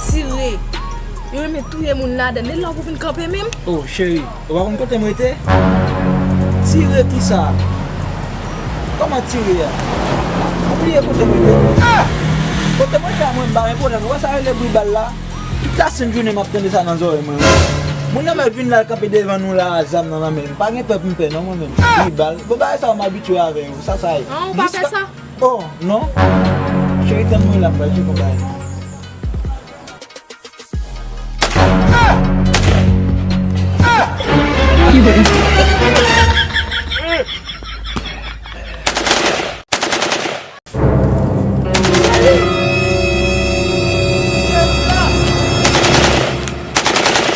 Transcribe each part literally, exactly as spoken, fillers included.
Tire. Yo renmen touye moun ladann. E la w pou vin kanpe menm? Oh, cheri, ou pa konn kote m rete? Tire kisa? Kòman tire a? Ou bliye kote m rete? Ah! Kote m rete a mwen, m pa gen pwoblèm. Ou wè sa rele bri bal la? Tout lasenn jounen m ap tande sa nan zòrèy mwen. Moun nan mèt vin la, l kanpe devan nou la, zam nan nan men l. Pa gen pè pou m pè non, mwen menm. Bri bal. Bon, bagay sa yo m abitye avè yo. Sa, sa ye. An, ou pa pè sa? Oh, non. Cheri, tann mwen la, m pral tcheke yon bagay.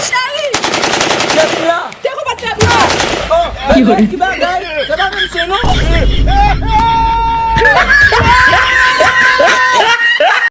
Cheri! Cheri la! Te konbat fè bri! Oh, ki bagay? Se pa menm se non!